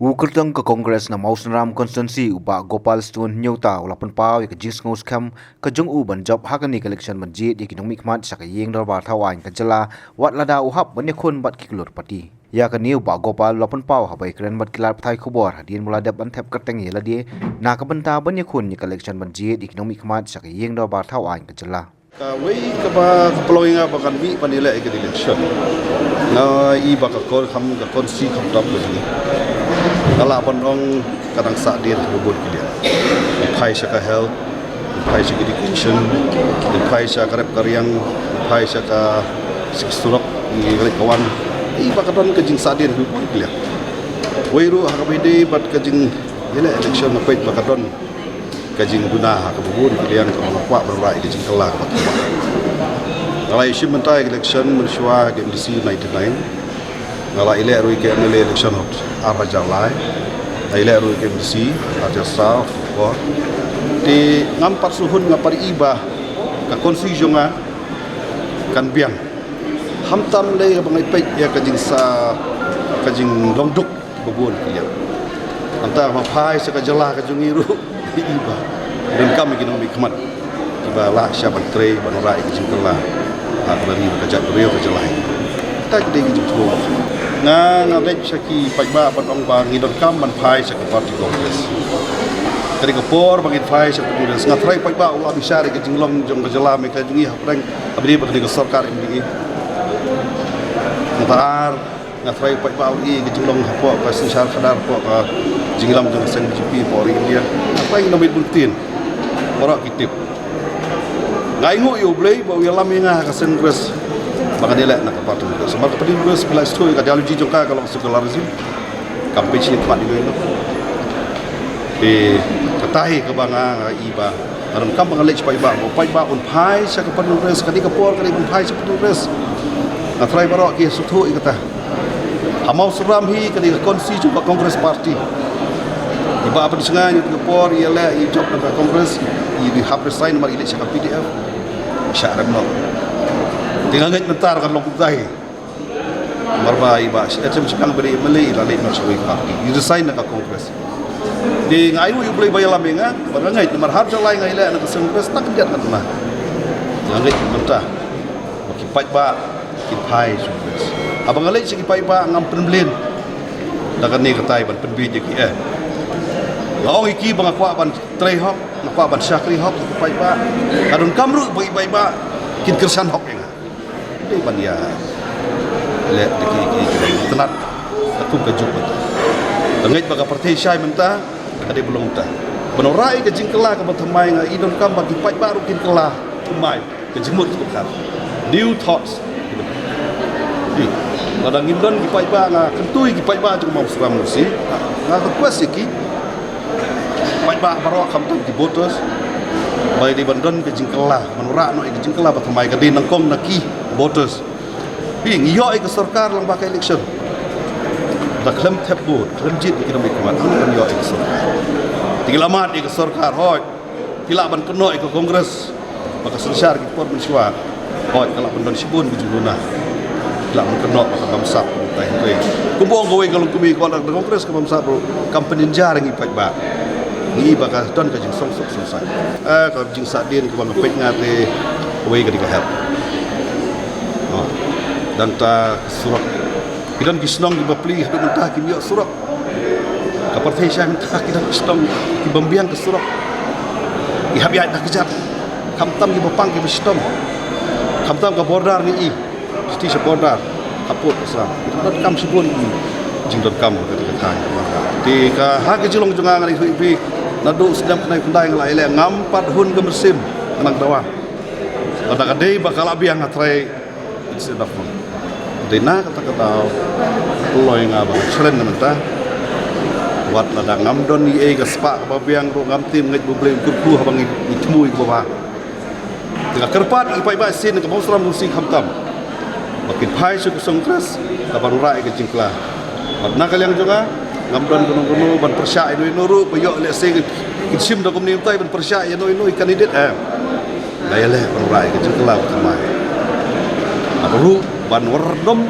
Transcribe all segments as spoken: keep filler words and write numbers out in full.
U kyrtong ka Congress na Mawsynram Constituency, u Bah Gopal Stone Hynñiewta, u la pynpaw ïa ka jingsngewskhem ka jong u ban jop ha kane ka election ban jied ïa ki nongmihkhmat sha ka ïing dorbar thaw aiñ ka jylla, wat lada u hap ban ïakhun bad ki kulur party. Ïa kane u Bah Gopal u la pynpaw haba ïakren bad ki lad pathai khubor hadien ba u la dep ban thep kyrteng ïa lade na ka bynta ban ïakhun ïa ka election ban jied ïa ki nongmihkhmat sha ka ïing dorbar thaw aiñ ka jylla. Kawei kaba ka pynlong ïa nga ba ngan mih ban ïaleh ïa ka election. Nga i ba ka kor kham ka constituency kham dap ka jong ngi. Nga lah ban ong ka dang sah dien ha ka bun ki liang. Ngi phai sha ka health, ngi phai sha ka education, ngi phai sha ka rep ka riang, ngi phai sha ka surok, ngi leit ka wan. I ba ka don ka jingsah dien ha ka bun ki liang. Wei ruh ha kaba ïadei bad ka jingïaleh election nga peit ba ka don ka jingduna ha kaba bun ki liang kaba nga kwah ban rah ïa ka jingkylla kaba thymmai. Nga la ïashim bynta ïa ka election mynshuwa ka M D C ninety-nine. Nga la ïaleh ruh ïa ka M L A election hok ar hajar lai. Nga ïaleh ruh ïa ka M D C ar hajar saw. Te ngam pat shu hun, nga pat i ba ka constituency jong nga kan biang. Khamtam lei kaba ngi peit ïa ka jingsa, ka jinglong duk ba bun ki liang. Nangta ba phai sha ka jylla ka jong ngi ruh i ba donkam ïa ki nongmihkhmat kiba lah sha ban trei ban rah ïa ka jingkylla ha ka ri ka jaitbynriew ka jylla. Kata ki dei ki jingthmu. Nga nga leit sha ki paidbah ban ong ba ngi donkam ban phai sha ka party Congress. Ka dei ka por ba ngin phai sha ka Congress. Nga tharai paidbah u la bishar ïa ka jinglong jong ka jylla Meghalaya jong ngi hapdeng haba dei ba ka dei ka sorkar M D A. Nangta ar, nga tharai paidbah u i ka jinglong hapoh ka synshar khadar hapoh ka jingïalam jong ka seng B J P hapoh ri India. Nga tharai ngi nongmihkhmat bun ktien baroh ki tip. Nga ainguh ïa U Blei ba u ïalam ïa nga ha ka seng Congress ba ngan ïaleh na ka party Congress. Namar ka party Congress phi la sngewthuh ïa ka ideology jong ka ka long secularism. Kam pynshit pat ïa ka. Te kata hi kaba nga nga i ba nga donkam ba nga leit sha paidbah, ba paidbah un phai sha ka party Congress, ka dei ka por ka dei ban phai sha ka party Congress. Nga tharai baroh ki sngewthuh ïa kata. Ha Mawsynram hi ka dei ka constituency jong ka Congress Party. I Bah Pynsngew ïa ka por ïaleh ïa jop na ka Congress, i hap resign namar i leit sha ka P D F. Shah rem noh. Te nga ngeit mynta kan long kumta hi. Namar ba i Bah H M Shipang ba dei M L A i la leit noh sha kawei ka party, i resign na ka Congress. Te nga ainguh ïa U Blei ba ïalam ïa nga, ba nga ngeit namar ha ka jylla nga ïaleh na ka seng Congress, tang khyndiat nga duna. Nga ngeit mynta ba ki paidbah kin phai sha Congress. Haba nga leit sha ki paidbah ngam pynbeit da kane katai ban pynbeit ïa ki, eh. Nga ong ïa ki ba nga kwah ban trei hok, nga kwah ban shakri hok ïa ki paidbah. Nga donkam ruh ba ki paidbah kin kyrshan hok ïa nga. Dei ban ïa leh da ki, ki, ki, ki tnat. Ka kum ka juk mynta. Nga ngeit ba ka pyrthei shai mynta ka dei ba long mynta. Ban rah ïa ka jingkylla kaba thymmai, nga i donkam ba ki paidbah ruh kin kylla thymmai. Ka jingmut ka pyrkhat. New thoughts. Di, lada ngim don ki paidbah, nga kyntu ïa ki paidbah jong Mawsynram Constituency. Nga request ïa ki paidbah baroh khamtam ki voters ba dei ban don ka jingkylla, ban rah noh ïa ka jingkylla ba thymmai, ka dei nyngkong na ki voters. Phi, ngi ïoh ïa ka sorkar lyngba ka election. Da khlem thep vote, khlem jied ïa ki nongmihkhmat, ngi ïoh ïa ka sorkar. Te ngi la mad ïa ka sorkar, hooid. Ki lah ban kynnoh ïa ka Congress ba ka synshar ki por mynshuwa. Hooid, ka lah ban don shibun ki jingduna. Ki lah ban kynnoh ba ka bamsap kumta, hynrei kumba ong kawei ka longkmie, ka ong da Congress ka bamsap ruh kam pynjynjar ïa ngi paidbah. Ngi ba ka don ka jingsngewsuk sngewsai. Eh, ka jingsahdien kaba nga peit nga te kawei ka dei ka health. Oh. Nangta surok. Ki don ki shnong kiba plie haduh mynta kim ïoh surok. Ka pyrthei shai mynta ki don ki shnong kiba biang ka surok. Ki hap ïaid da kjat. Khamtam kiba pang kiba shitom. Khamtam ka border ngi i. Shisha border. Hapoh ka sra. Ki donkam shibun ki jingdonkam ka dei ka thaiñ. Te ka ha ka jinglong jong nga nga dei hui phi. Naduh snem khyndai phew khyndai nga la ïaleh, ngam pat hun ka mynsiem. Nga nang dawa. Lada ka dei ba ka la biang, nga tharai it's enough. Dei na kata ka daw, pynlong ïa nga ba nga kren na mynta. Wat lada ngam don ei ei ka spah kaba biang ruh, ngam tim, ngeit ba U Blei un kyrkhu haba ngi, ngi thmu ïa kaba bha. Te nga kyrpad ïa ki paidbah shisien na ka Mawsynram Constituency khamtam ba kin phai sha ka Congress kaban rah ïa ka jingkylla. Bad na ka liang jong nga, ngam don kano kano ban pyrshah ïano ïano ruh, ba ïoh lehse kin shim da kumne kumtai ban pyrshah ïano ïano i candidate, eh. Nga ïaleh ban rah ïa ka jingkylla ba thymmai. Bad ruh ban war dom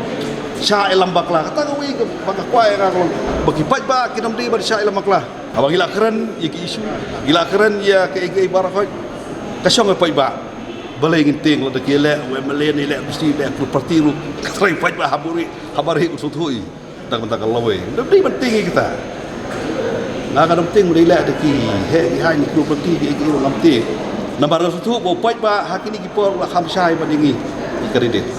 Shah ïalam bakla, kata kawei kaba nga kwah ïa nga ka long ba ki paidbah kin ym dei ban shah ïalam bakla. Haba ngi la kren ïa ki issue, ngi la kren ïa kiei kiei baroh, ka shong ka paidbah. Balei ngin tieng, lada ki leh u MLA ne leh u MDC, leh u party ruh, ka trai paidbah haba rieh, haba rieh u sngewthuh. Tang mynta ka lawei, ym dei ban tieng ïa kita. Nga kam dei ban tieng, ym dei leh da ki heh ki haiñ, ki u party, kiei kiei ruh ngam tieng. Namar nga sngewthuh ba u paidbah ha kine ki por u la kham shai ban ïa ngi ki candidate.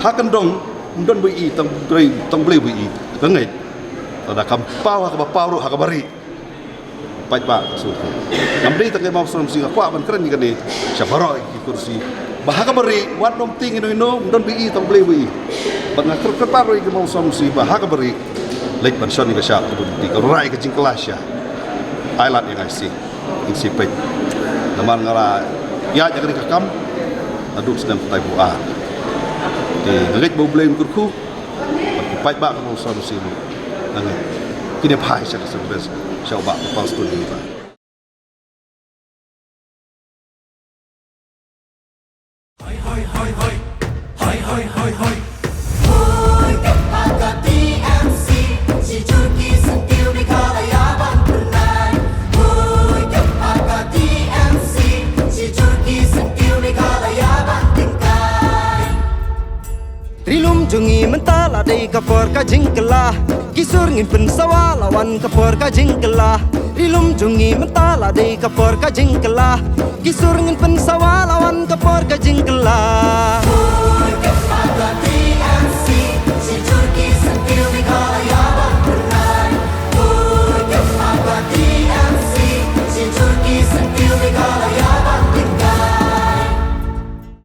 Ha kyndong ym don ba ïohi, tang Blei, tang Blei ba ïohi. Ka ngeit. Lada kam paw ha kaba paw ruh, ha kaba rieh, paidbah ka sngewthuh. Ngam dei tang ïa Mawsarmsing, nga kwah ban kren ïa kane sha baroh ki kursi. Ba ha kaba rieh wat nym tieng ïano ïano, ym don ba ïohi, tang Blei ba ïohi. Bad nga kyrpad ruh ïa ki Mawsarmsing ba ha kaba rieh leit ban shon ïa ka shap ka dum, ka rai ka jingkylla sha. Ai lad ïa nga shisha. Ngin sa peit. Namar nga la ïaid ïa kane ka kam naduh snem khyndai phew ar. Te nga ngeit ba U Blei un kyrkhu bad ki paidbah ka Mawsarmsing ruh. Nga ngeit kin ïa phai sha ka syriem best sha u Bah Kpal Stone Jyrngia. Ri lum jong ngi mynta la dei ka por ka jingkylla. Ki sur ngin pynsawa la wan ka por ka jingkylla. Ri lum jong ngi mynta la dei ka por ka jingkylla. Ki sur ngin pynsawa la wan ka por ka jingkylla.